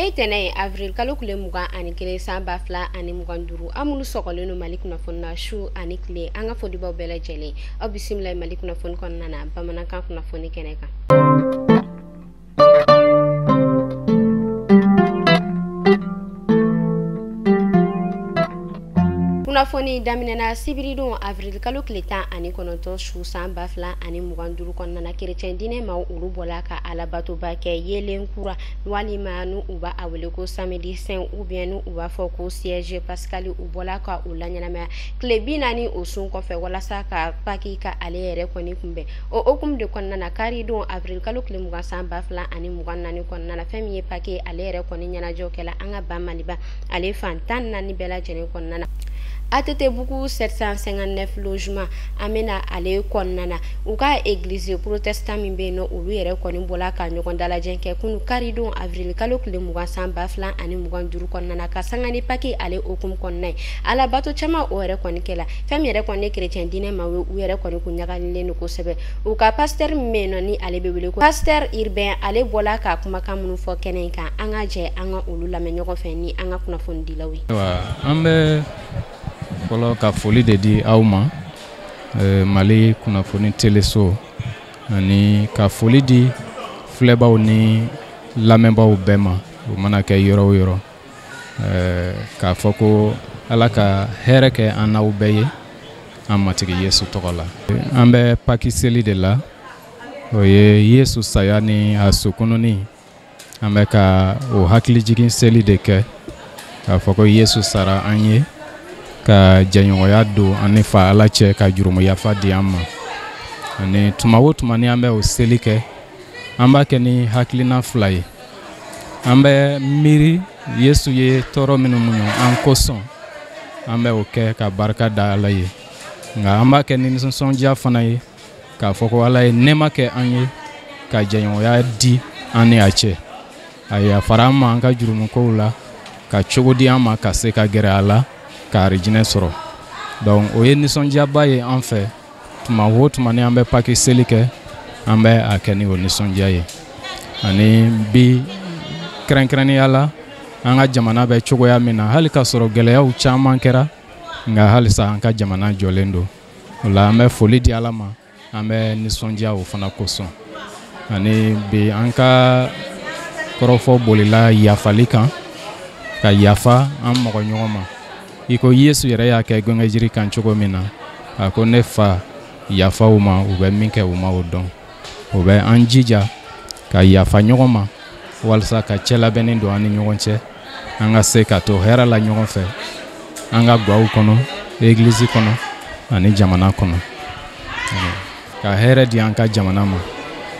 Bi ye tɛnɛ ye, avril kalo tile 21 san 2025. Aw minnu sɔgɔlen don Mali kunnafoni na su ani tile, an ka folibaw bɛɛ lajɛlen, aw bisimila Mali kunnafoni kɔnɔna na, bamanankan kunnafoni kɛnɛ kan. Kunnafoni daminɛna sibiridon avril kalo tile 19 su san 2025 kɔnɔna na. Kerecɛn diinɛ maaw, olu bɔla ka alabatoba kɛ yelen kura, walima n'u u b'a wele ko samedi saint, ou bien n'u u b'a fɔ ko cierge pascal. U bɔla ka u laɲɛnamaya tile 40 o sun kɔfɛ walasa ka Pâques ka ale yɛrɛ kɔni kunbɛn. O hukumu de kɔnɔna na, karidon avril kalo tile 20 san 2024 kɔnɔna na, fɛn min ye Pâques ale yɛrɛ kɔni ɲɛnajɛw kɛla an ka ba Maliba ale fan 14 bɛɛ lajɛlen kɔnɔna na. ATT Bugu 759 logement, an bɛna ale kɔnɔna na, u ka église protestant min bɛ yen nɔ, olu yɛrɛ kɔni bɔla ka ɲɔgɔn dalajɛ kɛ kunu karidon avril kalo tile 20 san 2025 kɔnɔna na, ka sanga ni Pâques ale hukumu kɔnɔna ye. Alabato caman o yɛrɛ kɔni kɛla. Fɛn min yɛrɛ kɔni ye kerecɛn diinɛ maaw ye, u yɛrɛ kɔni kun ɲagalilen don kosɛbɛ. U ka pasteur min bɛ yen nɔ, ni ale bɛ wele ko pasteur Urbain, ale bɔla ka kumakan minnu fɔ kɛnɛ in kan, an ka jɛ an ka olu lamɛn ɲɔgɔn fɛ ni an ka kunnafonidilaw ye. An bɛ fɔlɔ ka foli de di aw ma, Mali kunnafoni teleso, ani ka foli di filɛbaw ni lamɛnbaw bɛɛ ma, o mana kɛ yɔrɔ o yɔrɔ, k'a fɔ ko Ala ka hɛrɛ kɛ an n'aw bɛɛ ye an Matigi Yesu tɔgɔ la. An bɛ Pâques seli de la, o ye Yesu saya ni a sukununi. An bɛ ka o hakilijigin seli de kɛ, k'a fɔ ko Yesu sara an ye ka jɛɲɔgɔnya don an ni fa Ala cɛ, ka jurumu yafa di an ma. Ani tuma o tuma ni an bɛ o seli kɛ, an b'a kɛ ni hakilina fila ye. An bɛ miiri Yesu ye tɔɔrɔ minnu muɲu an kosɔn, an bɛ o kɛ ka barika da Ala ye. Nka an b'a kɛ ni nisɔndiya fana ye, k'a fɔ ko Ala ye nɛɛma kɛ an ye ka jɛɲɔgɔnya di an ni a cɛ. A yafara an ma an ka jurumukow la, ka cogo di an ma ka se ka gɛrɛ a la, ka arijinɛ sɔrɔ. Donc o ye nisɔndiyaba ye an fɛ. Tuma o tuma ni an bɛ Pâques seli kɛ, an bɛ a kɛ ni o nisɔndiya ye. Ani bi kɛrɛnkɛrɛnnenya la, an ka jamana bɛ cogoya min na, hali k'a sɔrɔ gɛlɛyaw caman kɛra, nka halisa an ka jamana jɔlen don. O la an bɛ foli di Ala ma, an bɛ nisɔndiya o fana kosɔn. Ani bi an ka kɔrɔfɔ bolila yafali kan, ka yafa an mɔgɔ ɲɔgɔn ma, i ko Yesu yɛrɛ y'a kɛ gɛngɛjiri kan cogo min na. A ko: "Ne fa, yafa u ma, u bɛ min kɛ, u ma o dɔn." O bɛ an jija ka yafa ɲɔgɔn ma, walasa ka cɛ labɛnni don an ni ɲɔgɔn cɛ, an ka se ka to hɛrɛ la ɲɔgɔn fɛ, an ka gaw kɔnɔ, egilizi kɔnɔ ani jamana kɔnɔ. Ka hɛrɛ di an ka jamana ma,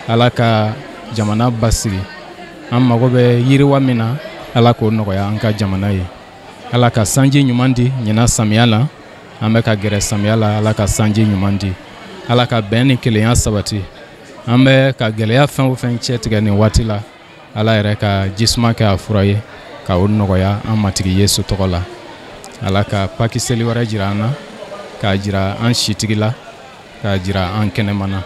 Ala ka jamana basigi. An mago bɛ yiriwa min na, Ala k'o nɔgɔya an ka jamana ye. Ala ka sanji ɲuman di ɲinan samiya la. An bɛ ka gɛrɛ samiya la, Ala ka sanji ɲuman di. Ala ka bɛn ni kelenya sabati. An bɛ ka gɛlɛya fɛn o fɛn cɛ tigɛ nin waati la, Ala yɛrɛ ka jisuma kɛ a fura ye, ka o nɔgɔya an Matigi Yesu tɔgɔ la. Ala ka Pâques seli wɛrɛ jira an na, k'a jira an sitigi la, k'a jira an kɛnɛmana.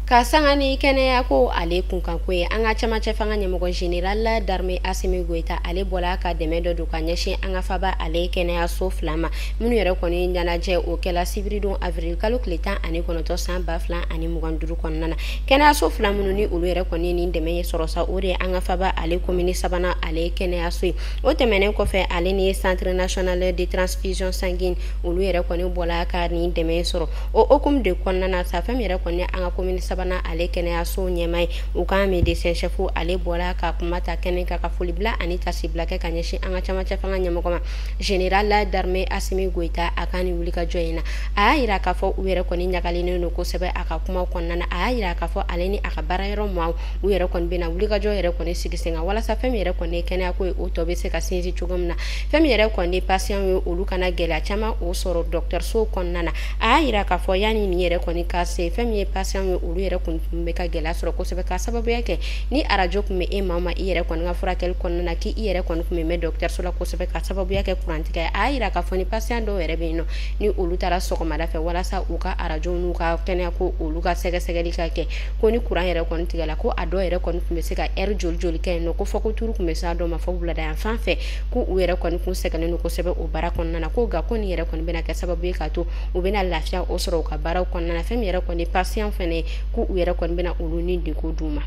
Ka sanga ni kɛnɛya ko ale kunkanko ye, an ka camancɛ fanga ɲɛmɔgɔ général d'armée Assimi Goïta, ale bɔla ka dɛmɛ dɔ don ka ɲɛsin an ka faba ale kɛnɛyaso fila ma, minnu yɛrɛ kɔni ɲɛnajɛ o kɛla sibiridon avril kalo tile 19 san 2025 kɔnɔna na. Kɛnɛyaso fila minnu ni olu yɛrɛ kɔni ni dɛmɛ ye sɔrɔ sa, o de ye an ka faba ale commune sabanan ale kɛnɛyaso ye. O tɛmɛnen kɔfɛ, ale ni Centre national de transfusion sanguine, olu yɛrɛ kɔni bɔla ka nin dɛmɛ sɔrɔ. O hukumu de kɔnɔna na sa, fɛn min yɛrɛ kɔni an ka commune sabanan ale kɛnɛyaso ɲɛma ye, u ka médecin chef, ale bɔra ka kuma ta kɛnɛ kan, ka foli bila ani tasibila kɛ ka ɲɛsin an ka camancɛ fanga ɲɛmɔgɔ ma, général d'armée Assimi Goïta, a ka nin wulikajɔ in na. A y'a yira k'a fɔ u yɛrɛ kɔni ɲagalen don kosɛbɛ. A ka kuma kɔnɔna na, a y'a yira k'a fɔ ale ni a ka baara yɔrɔ maaw, u yɛrɛ kɔni bɛna wulikajɔ yɛrɛ kɔni sigi sen kan, walasa fɛn min yɛrɛ kɔni ye kɛnɛyako ye, o tɔ bɛ se ka sinsin cogo min na, fɛn min yɛrɛ kɔni ye patient ye, olu kana gɛlɛya caman o sɔrɔ dɔgɔtɔrɔso kɔnɔna na. A y'a yira k'a fɔ yanni nin yɛrɛ kɔni ka se, fɛn min ye patient ye, olu yɛrɛ yɛrɛ kun bɛ ka gɛlɛya sɔrɔ kosɛbɛ ka sababuya kɛ ni arajo tun bɛ e maa ma i yɛrɛ kɔni ka furakɛli kɔnɔna na, k'i yɛrɛ kɔni tun bɛ mɛn dɔgɔtɔrɔso la kosɛbɛ ka sababuya kɛ kurantigɛ. A y'a yira k'a fɔ ni patient dɔw yɛrɛ bɛ yen nɔ, ni olu taara sɔgɔmada fɛ walasa u ka arajo n'u ka kɛnɛya ko olu ka sɛgɛsɛgɛli ka kɛ, ko ni kuran yɛrɛ kɔni tigɛla, ko a dɔw yɛrɛ kɔni tun bɛ se ka ɛri joli joli kɛ yen nɔ, ko fɔ ko turu tun bɛ s'a dɔw ma fɔ wulada yan fan fɛ, ko u yɛrɛ kɔni kun sɛgɛnnen don kosɛbɛ o baara kɔnɔna na. Ko nka ko nin yɛrɛ kɔni bɛna kɛ sababu ye k'a to u bɛna lafiya o sɔrɔ u ka baaraw kɔnɔna na. Fɛn min yɛrɛ kɔni patient fɛnɛ, ko u yɛrɛ kɔni bɛna olu ni degun d'u ma.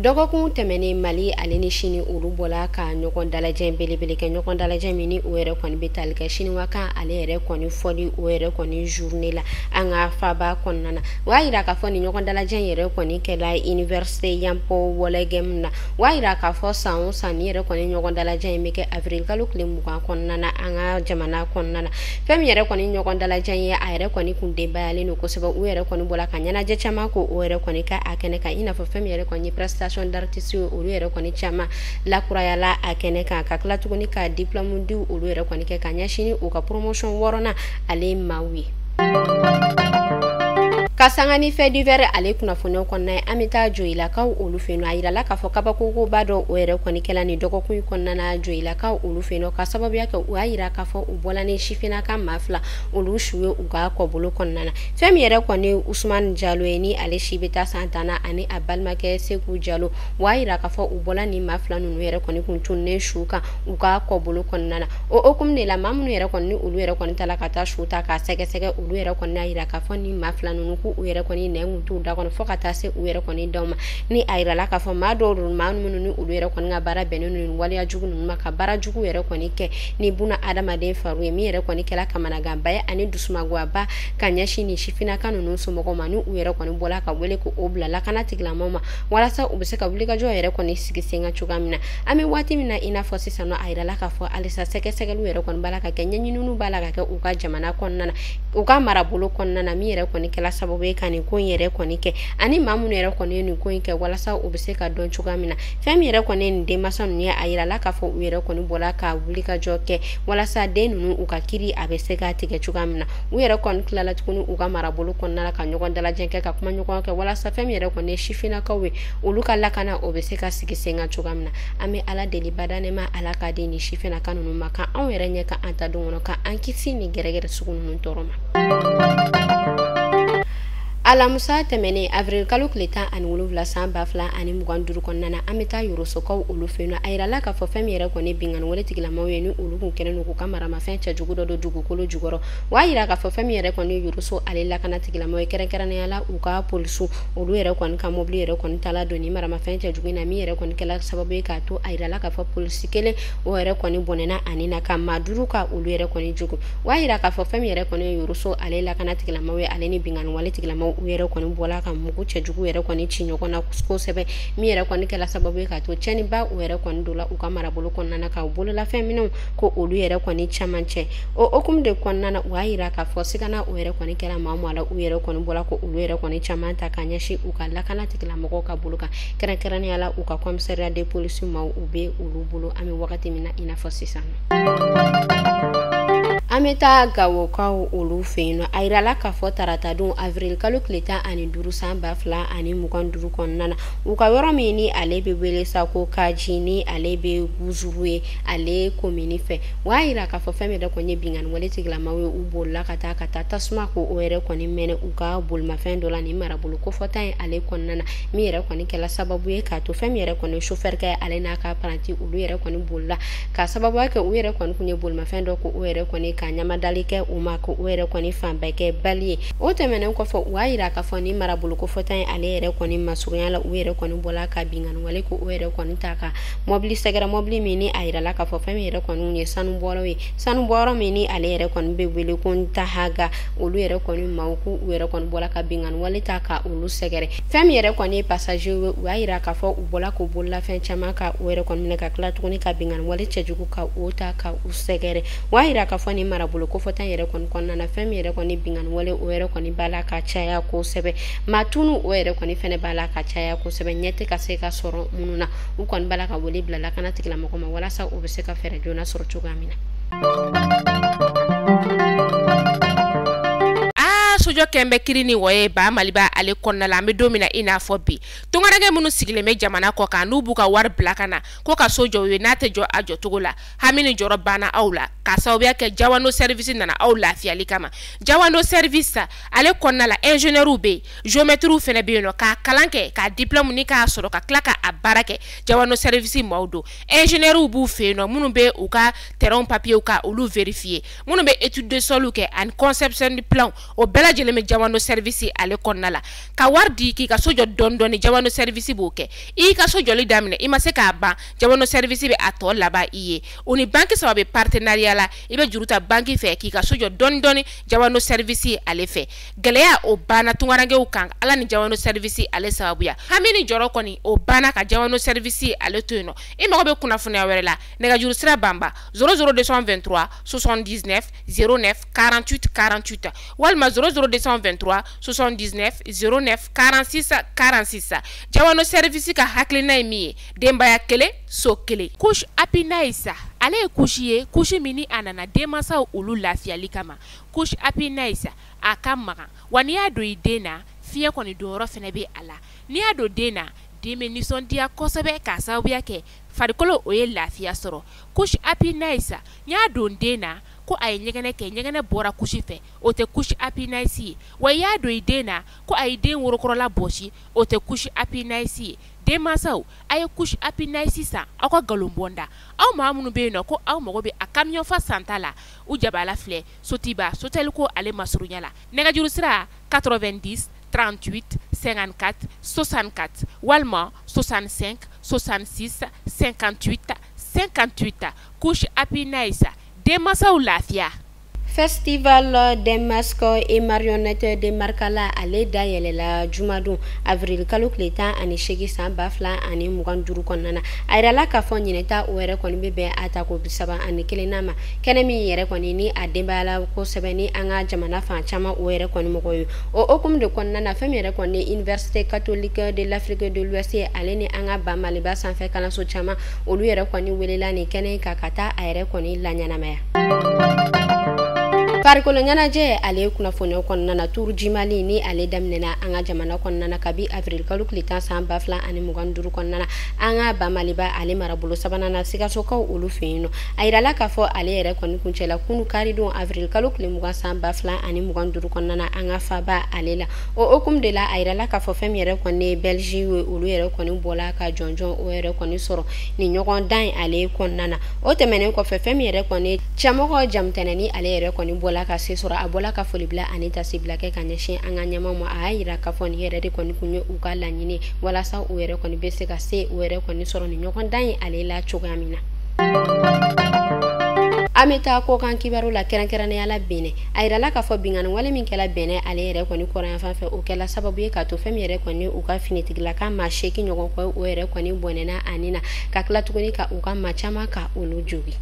Dɔgɔkun tɛmɛnen, Mali ale ni Sini olu bɔla ka ɲɔgɔn dalajɛ belebele kɛ, ɲɔgɔn dalajɛ min ni o yɛrɛ kɔni bɛ tali kɛ siniwakan ale yɛrɛ kɔni fɔli o yɛrɛ kɔni journée la an ka faba kɔnɔna na. O y'a yira k'a fɔ nin ɲɔgɔn dalajɛ yɛrɛ kɔni kɛla université Yampo Wɔlɛgɛm na. O y'a yira k'a fɔ san o san nin yɛrɛ kɔni ɲɔgɔn dalajɛ in bɛ kɛ avril kalo tile 20 kɔnɔna na an ka jamana kɔnɔna na. Fɛn min yɛrɛ kɔni ɲɔgɔn dalajɛ ye, a yɛrɛ kɔni kun denbayalen don kosɛbɛ. U yɛrɛ kɔni bɔla ka ɲɛnajɛ caman ko o yɛrɛ kɔni kɛ a kɛnɛ kan, i n'a fɔ fɛn min yɛrɛ kɔni ye prestation d'artiste olu yɛrɛ kɔni caman lakurayala a kɛnɛ kan, ka tila tuguni ka diplôme di olu yɛrɛ kɔni kɛ ka ɲɛsin u ka promotion 6nan ale maaw ye. Ka sanga ni fait divers ale kunnafoniyaw kɔnɔna ye, an bɛ taa Joyilakaw olu fɛ yen nɔ. A yirala k'a fɔ kabakokoba dɔ o yɛrɛ kɔni kɛla nin dɔgɔkun in kɔnɔna na Joyilakaw olu fɛ yen nɔ, ka sababuya kɛ u y'a yira k'a fɔ u bɔla ni sifinnaka maa 2 olu su ye u ka kɔbolo kɔnɔna na. Fɛn min yɛrɛ kɔni Usumani Jalo ye, ni ale si bɛ taa san 10 na, ani a balimakɛ Seku Jalo, u y'a yira k'a fɔ u bɔla ni maa 2 ninnu yɛrɛ kɔni kun tununnen su kan u ka kɔbolo kɔnɔna na. O hokumu de la, maa minnu yɛrɛ kɔni ni olu yɛrɛ kɔni taala ka taa su ta k'a sɛgɛsɛgɛ, olu yɛrɛ kɔni y'a yira k'a fɔ ni maa 2 ninnu k'u yɛrɛ kɔni nɛn kun t'u da kɔnɔ fo ka taa se u yɛrɛ kɔni daw ma. Ni a yirala k'a fɔ maa dɔw don, maa minnu ni olu yɛrɛ kɔni ka baara bɛnnen don nin waleya jugu ninnu ma, ka baara jugu yɛrɛ kɔni kɛ ni buna adamaden faru ye, min yɛrɛ kɔni kɛla kamanaganba ye ani dusumagoyaba ka ɲɛsin nin sifinnaka ninnu somɔgɔw ma. Ni u yɛrɛ kɔni bɔla ka wele k'o bila lakana tigilamɔgɔw ma walasa u bɛ se ka wulikajɔ yɛrɛ kɔni sigi sen kan cogoya min na. An bɛ waati min na i n'a fɔ sisan nɔ, a yirala k'a fɔ halisa sɛgɛsɛgɛliw yɛrɛ kɔni b'a la ka kɛ, ɲɛɲininiw b'a la ka kɛ u ka jamana kɔnɔna na, u ka marabolo kɔnɔna na, min yɛrɛ kɔni kɛla sababu ye ka nin ko in yɛrɛ kɔni kɛ, ani maa minnu yɛrɛ kɔni ye nin ko in kɛ walasa u bɛ se ka dɔn cogoya min na. Fɛn min yɛrɛ kɔni ye nin denmansa ninnu ye, a yirala k'a fɔ u yɛrɛ kɔni bɔla ka wulikajɔ kɛ walasa den ninnu u ka kiiri a bɛ se ka tigɛ cogoya min na. U yɛrɛ kɔni tilala tuguni u ka marabolo kɔnɔna la ka ɲɔgɔn dalajɛ kɛ, ka kuma ɲɔgɔn kɛ walasa fɛn min yɛrɛ kɔni ye sifinnakaw ye, olu ka lakana o bɛ se ka sigi sen kan cogoya min na. An bɛ Ala deli badanɛma, Ala ka den nin sifinnaka ninnu ma, ka anw yɛrɛ ɲɛ ka an ta don kɔnɔ, ka an kisi nin gɛrɛgɛrɛ sugu ninnu tɔɔrɔ ma. Alamisa tɛmɛnen avril kalo tile 17 san 2025 kɔnɔna na, an bɛ taa Yorosokaw olu fɛ yen nɔ. A yirala k'a fɔ fɛn min yɛrɛ kɔni binkanni wale tigilamaw ye, ni olu kun kɛlen don k'u ka maramafɛn cɛjugu dɔ don dugukolo jukɔrɔ. O y'a yira k'a fɔ fɛn min yɛrɛ kɔni Yoroso ale lakana tigilamaw ye, kɛrɛnkɛrɛnnenya la u ka polisiw, olu yɛrɛ kɔni ka mobili yɛrɛ kɔni taala don ni maramafɛn cɛjugu in na, min yɛrɛ kɔni kɛla sababu ye k'a to a yirala k'a fɔ polisi 1 o yɛrɛ kɔni bɔnɛna ani na ka maa 5 ka olu yɛrɛ kɔni jogo. O y'a yira k'a fɔ fɛn min yɛrɛ kɔni ye Yoroso ale lakana tigilamaw ye, ale ni binkanni wale tigilamaw u yɛrɛ kɔni bɔla ka mugu cɛjugu yɛrɛ kɔni ci ɲɔgɔn na kosɛbɛ, min yɛrɛ kɔni kɛla sababu ye k'a to tiɲɛniba o yɛrɛ kɔni donna u ka marabolo kɔnɔna na, ka bololafɛn minɛnw ko olu yɛrɛ kɔni caman cɛ. O hokumu de kɔnɔna na, u y'a yira k'a fɔ sigana o yɛrɛ kɔni kɛra maa o maa la, u yɛrɛ kɔni bɔla ko olu yɛrɛ kɔni caman ta ka ɲɛsin u ka lakana tigilamɔgɔw ka bolo kan, kɛrɛnkɛrɛnnenya la u ka commissariat de police maaw u bɛ olu bolo an bɛ wagati min na i n'a fɔ sisan. An bɛ taa Gawokaw olu fɛ yen nɔ. A yirala k'a fɔ taratadon avril kalo tile 15 san 2025 kɔnɔna na, u ka yɔrɔ min ni ale bɛ wele sa ko Kaji, ni ale bɛ Guzuru ye ale komini fɛ, o y'a yira k'a fɔ fɛn min yɛrɛ kɔni ye binkanni wale tigilamaw ye, u bolila ka taa tasuma ko o yɛrɛ kɔni mɛnɛ u ka bolimafɛn dɔ la nin marabolo kofɔta in ale kɔnɔna na, min yɛrɛ kɔni kɛla sababu ye k'a to fɛn min yɛrɛ kɔni chauffeur kɛ ale n'a ka apprenti olu yɛrɛ kɔni bolila ka sababuya kɛ u yɛrɛ kɔni kun ye bolimafɛn dɔ ko o yɛrɛ kɔni ka ɲamadali kɛ u ma, ko o yɛrɛ kɔni fan bɛɛ kɛ bali ye. O tɛmɛnen kɔfɛ, u y'a yira k'a fɔ ni marabolo kofɔta in ale yɛrɛ kɔni masurunya la, u yɛrɛ kɔni bɔla ka binkanni wale ko o yɛrɛ kɔni ta ka mɔbili sɛgɛrɛ, mɔbili min ni a yirala k'a fɔ fɛn min yɛrɛ kɔni ye sanubɔyɔrɔ ye, sanubɔyɔrɔ min ni ale yɛrɛ kɔni bɛ wele ko Ntahaga, olu yɛrɛ kɔni maaw k'u yɛrɛ kɔni bɔla ka binkanni wale ta ka olu sɛgɛrɛ. Fɛn min yɛrɛ kɔni ye passager ye, u y'a yira k'a fɔ u bɔla k'u bololafɛn caman ka u yɛrɛ kɔni minɛ ka tila tuguni ka binkanni wale cɛjugu ka o ta ka u sɛgɛrɛ. U y'a yira k'a fɔ ni marabolo kofɔta yɛrɛ kɔni kɔnɔna na, fɛn min yɛrɛ kɔni binkanni wale o yɛrɛ kɔni b'a la ka caya kosɛbɛ, maa tunu o yɛrɛ kɔni fɛnɛ b'a la ka caya kosɛbɛ, ɲɛ tɛ ka se ka sɔrɔ minnu na. U kɔni b'a la ka wele bila lakana tigilamɔgɔ ma walasa u bɛ se ka fɛɛrɛ joona sɔrɔ cogoya min na. sojɔ kɛn bɛ kiri ni wɔye ba Maliba ale kɔnɔna la. An bɛ don min na i n'a fɔ bi, tungaranke minnu sigilen bɛ jamana kɔ kan n'u b'u ka wari bila ka na ko ka so jɔ u ye, n'a tɛ jɔ a jɔcogo la, hami ni jɔrɔ banna aw la k'a sababuya kɛ Jawando Service nana aw lafiyali kama. Jawando Service ale kɔnɔna la, ingénieur bɛ yen, géomètre fana bɛ yen nɔ, k'a kalan kɛ, k'a diplôme ni k'a sɔrɔ ka tila k'a baara kɛ. Jawando Service maaw don. Ingénieur b'u fɛ yen nɔ minnu bɛ u ka terrain papier ka olu vérifier, minnu bɛ étude de sol kɛ ani conception du plan, o bɛɛ lajɛlen bɛ Jawando Service ale kɔnɔna la. Ka wari di k'i ka so jɔ dɔɔni dɔɔni, Jawando Service b'o kɛ. I y'i ka so jɔli daminɛ, i ma se k'a ban, Jawando Service bɛ a tɔ laban i ye. O ni banque saba bɛ partenariat la, i bɛ juru ta banque fɛ k'i ka so jɔ dɔɔni dɔɔni Jawando Service ale fɛ. Gɛlɛya o banna tungarankew kan Ala ni Jawando Service ale sababuya. Hami ni jɔrɔ kɔni o banna ka Jawando Service ale to yen nɔ. I mago bɛ kunnafoniya wɛrɛ la, nɛgɛjuru sira banba 00223 79 09 48 48 walima 00223 79 09 46 46. Jawando Service ka hakilina ye min ye, denbaya kelen so kelen. Couche Happy Nice ale ye couche ye, couche min ni a nana denmansaw olu lafiyali kama. Couche Happy Nice a ka magan, wa n'i y'a don i den na, fiɲɛ kɔni donyɔrɔ fana bɛ a la. N'i y'a don den na, den bɛ nisɔndiya kosɛbɛ k'a sababuya kɛ farikolo o ye lafiya sɔrɔ. Couche Happy Nice n y'a don den na ko a ye ɲɛgɛnɛ kɛ, ɲɛgɛnɛ bɔra couche fɛ, o tɛ couche Happy Nice ye. Wa i y'a don i den na ko a ye den worokɔrɔla bɔsi, o tɛ couche Happy Nice ye. Denmansaw a ye couche Happy Nice san aw ka nkalon bɔnda. Aw maa minnu bɛ yen nɔ ko aw mago bɛ a camion fa santa la, u jabala filɛ Sotiba Soteliko ale masurunya la. Nɛgɛjuru sira 90 38 54 64 walima 65 66 58 58. Couche Happy Nice, denmansaw lafiya. Festival des masques et marionnettes de Markala ale dayɛlɛla jumadon avril kalo tile 18 san 2025 kɔnɔna na. A yirala k'a fɔ ɲinɛta o yɛrɛ kɔni bɛ bɛn a tako 31nan ma. Kɛnɛ min yɛrɛ kɔni ni a denbaya la kosɛbɛ ni an ka jamana fan caman o yɛrɛ kɔni mɔgɔ ye. O hokumu de kɔnɔna na, fɛn min yɛrɛ kɔni Université catholique de l'Afrique de l'Ouest ale ni an ka ba Maliba sanfɛ kalanso caman olu yɛrɛ kɔni welela nin kɛnɛ kan ka taa a yɛrɛ kɔni laɲɛnamaya. Farikolo ɲɛnajɛ ale kunnafoniyaw kɔnɔna na, Tour du Mali ni ale daminɛna an ka jamana kɔnɔna na kabi avril kalo tile 10 san 2025 kɔnɔna na an ka ba Maliba ale marabolo sabanan na Sikasokaw olu fɛ yen nɔ. A yirala k'a fɔ ale yɛrɛ kɔni kuncɛla kunu karidon avril kalo tile 20 san 2025 kɔnɔna na an ka faba ale la. O hokumu de la, a yirala k'a fɔ fɛn min yɛrɛ kɔni ye Belgique ye, olu yɛrɛ kɔni bɔla ka jɔnjɔn o yɛrɛ kɔni sɔrɔ nin ɲɔgɔn dan ale kɔnɔna na. O tɛmɛnen kɔfɛ, fɛn min yɛrɛ kɔni cɛmɔgɔ Jamutɛnɛ ni ale yɛrɛ kɔni bɔla ka se sɔrɔ, a bɔla ka foli bila ani tasibila kɛ ka ɲɛsin an ka ɲɛmaw ma. A y'a yira k'a fɔ nin yɛrɛ de kɔni kun ye u ka laɲini walasa u yɛrɛ kɔni bɛ se ka se u yɛrɛ kɔni sɔrɔ nin ɲɔgɔn dan ye ale la cogoya min na. An bɛ taa kɔkan kibaru la, kɛrɛnkɛrɛnnenya la Benin. A yirala k'a fɔ binkanni wale min kɛla Benin ale yɛrɛ kɔni kɔrɔnyanfan fɛ, o kɛla sababu ye k'a to fɛn min yɛrɛ kɔni u ka finitigilaka maa 8 ɲɔgɔn kɔ o yɛrɛ kɔni bɔnɛna ani na ka tila tuguni ka u ka maa caman ka olu jogin.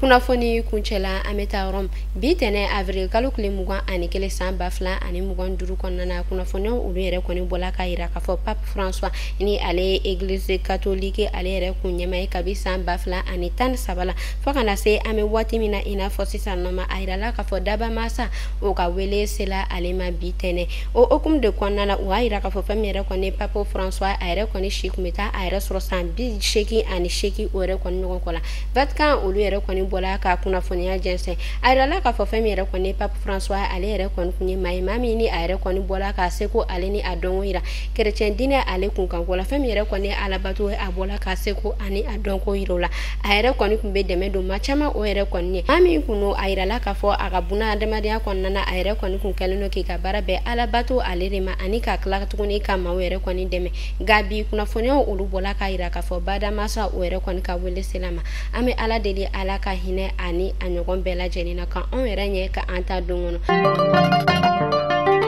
Kunnafoni kuncɛla, an bɛ taa Rome bi tɛnɛ avril kalo tile 21 san 2025 kɔnɔna na. Kunnafoniyaw olu yɛrɛ kɔni bɔla k'a yira k'a fɔ Pape François ni ale ye Église catholique ale yɛrɛ kun ɲɛmaa ye kabi san 2013 la fo ka na se an bɛ waati min na i n'a fɔ sisan nɔ ma. A yirala k'a fɔ dabamasa o ka wele sela ale ma bi tɛnɛ. O hokumu de kɔnɔna na, u y'a yira k'a fɔ fɛn min yɛrɛ kɔni Pape François a yɛrɛ kɔni si kun bɛ taa a yɛrɛ sɔrɔ san 88 o yɛrɛ kɔni ɲɔgɔn kɔ la. Vatican olu yɛrɛ kɔni bɔla ka kunnafoniya jɛnsɛn. A yirala k'a fɔ fɛn min yɛrɛ kɔni Pape François ale yɛrɛ kɔni kun ye maa ye, maa min ni a yɛrɛ kɔni bɔla k'a seko ale ni a dɔnko yira chrétien diinɛ ale kunkanko la. Fɛn min yɛrɛ kɔni alabato a bɔla k'a seko ani a dɔnko yira o la. A yɛrɛ kɔni kun bɛ dɛmɛ don maa caman o yɛrɛ kɔni ye. Maa min kun don, a yirala k'a fɔ a ka buna adamadenya kɔnɔna na, a yɛrɛ kɔni kun kɛlen don k'i ka baara bɛn alabato ale de ma ani ka tila tuguni ka maaw yɛrɛ kɔni dɛmɛ. Nka bi kunnafoniyaw olu bɔla k'a yira k'a fɔ badamasa o yɛrɛ kɔni ka wele sela ma. An bɛ Ala deli Ala ka hinɛ ani a ɲɔgɔn bɛɛ lajɛlen na ka anw yɛrɛ ɲɛ ka an ta don kɔnɔ.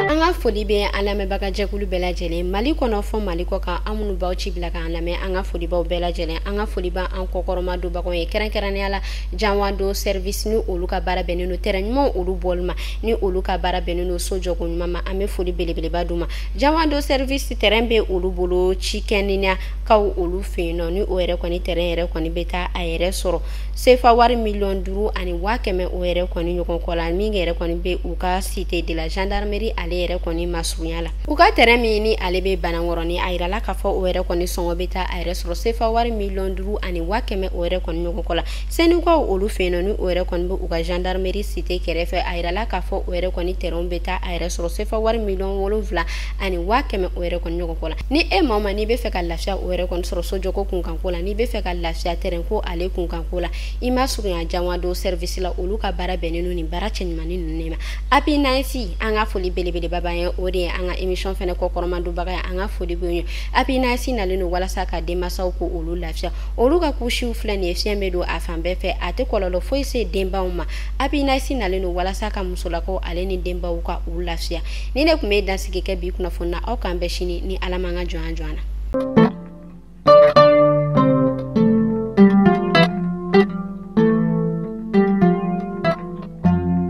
An ka Foli bɛ an lamɛnbaga jɛkulu bɛɛ lajɛlen Mali kɔnɔ fɔ Mali kɔ kan, an minnu b'aw ci bila k'an lamɛn, an ka folibaw bɛɛ lajɛlen. An ka foli b'an kɔkɔrɔma donbagaw ye, kɛrɛnkɛrɛnnenya la Janwando Service, ni olu ka baara bɛnnen don terrain ɲumanw olu bɔli ma, ni olu ka baara bɛnnen don so jɔko ɲuman ma. An bɛ foli belebeleba d'u ma. Janwando Service, terrain bɛ olu bolo cikɛninya kaw olu fɛ yen nɔ, ni o yɛrɛ kɔni terrain yɛrɛ kɔni bɛ taa a yɛrɛ sɔrɔ sefa wari 5,100,000 o yɛrɛ kɔni ɲɔgɔn kɔ la, min yɛrɛ kɔni bɛ u ka cité de la gendarmerie ale yɛrɛ kɔni masurunya la. U ka terrain min ni ale bɛ Banankɔrɔni, a yirala k'a fɔ o yɛrɛ kɔni sɔngɔ bɛ taa a yɛrɛ sɔrɔ sefa wari 5,100,000 o yɛrɛ kɔni ɲɔgɔn kɔ la. Senukaw olu fɛ yen nɔ, ni o yɛrɛ kɔni bɛ u ka gendarmerie cité kɛrɛfɛ, a yirala k'a fɔ o yɛrɛ kɔni terrain bɛ taa a yɛrɛ sɔrɔ sefa wari 7,100,000 o yɛrɛ kɔni ɲɔgɔn kɔ la. Ni e maa ma n'i bɛ fɛ ka lafiya o yɛrɛ kɔni sɔrɔ sojɔko kunkanko la, n'i bɛ fɛ ka lafiya terrain ko ale kunkanko la, i ma surunya Janwando Service la. Olu ka baara bɛnnen don nin baara cɛɲumannin ninnu de ma. Api Nansi, an ka foli belebeleba b'an ye, o de ye an ka émission fɛnɛ kɔkɔrɔma donbaga ye. An ka foli b'o ye. Api Nansi nalen don walasa ka denmansaw ko olu lafiya. Olu ka couchew filɛ nin ye, fiɲɛ bɛ don a fan bɛɛ fɛ, a tɛ kɔlɔlɔ foyi se denbaw ma. Api Nansi nalen don walasa ka musolakaw ale ni denbaw ka u lafiya. Ni ne tun bɛ dansigi kɛ bi kunnafoni na, aw k'an bɛn sini ni Ala m'an ka jɔnya jɔ an na.